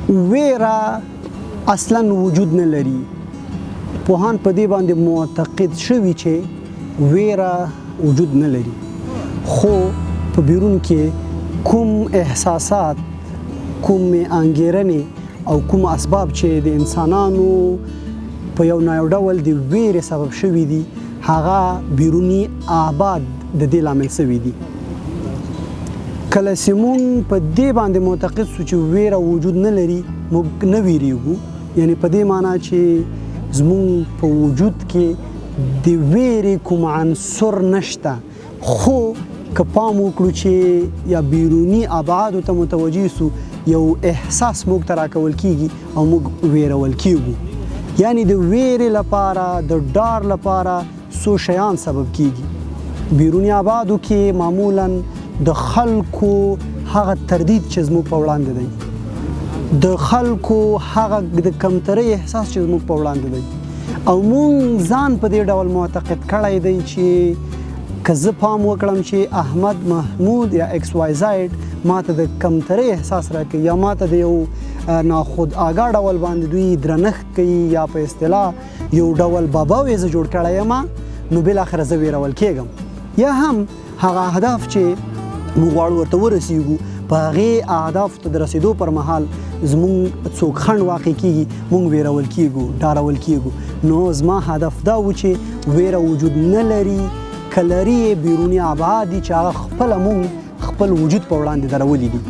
ویره اصلا وجود نه لري. پوهان په دې باندې معتقد شوي چې ویره وجود نه لري، خو په بیرون کې کوم احساسات، کوم انګیرنې او کوم اسباب چې د انسانانو په یو نه یو ډول د ویرې سبب شوي دي، هغه بیروني ابعاد د دې لامل شوي دي. کله چې مونږ په دې باندې معتقد سو چې ویره وجود نه لري، موږ نه ویریږو، یعنی په دې معنی چې زمونږ په وجود کې د ویرې کوم عنصر نشته. خو که پام وکړو چې یا بیروني ابعادو ته متوجه سو، یو احساس موږ ته راکول کیږي او موږ ویرول کیږو. یعنی د ویرې لپاره، د ډار لپاره څو شیان سبب کیږي. بیروني ابعادو کې معمولا د خلکو هغه تردید چې زموږ په وړاندې دی، د خلکو هغه د کمترۍ احساس چې زموږ په وړاندې دی، او مونږ ځان په دې ډول معتقد کړی دی چې که زه پام وکړم چې احمد محمود یا ایکس وای زاید ماته د کمترۍ احساس راکوي، یا ماته د یو ناخود آګاه ډول باندې دوی درنښت کوي، یا په اصطلاح یو ډول باباوې زه جوړ کړی یم، نو بالاخره زه ویرول کېږم. یا هم هغه اهداف چې موږ غواړو ورته ورسیږو، په هغې اهدافو ته د رسېدو پر مهال زموږ څوک خنډ واقع کیږي، موږ ویرول کیږو، ډارول کیږو. نو زما هدف دا و چې ویره وجود نه لري، که لري یې بیروني ابعاد دي چې هغه خپله موږ خپل وجود په وړاندې درولي دي.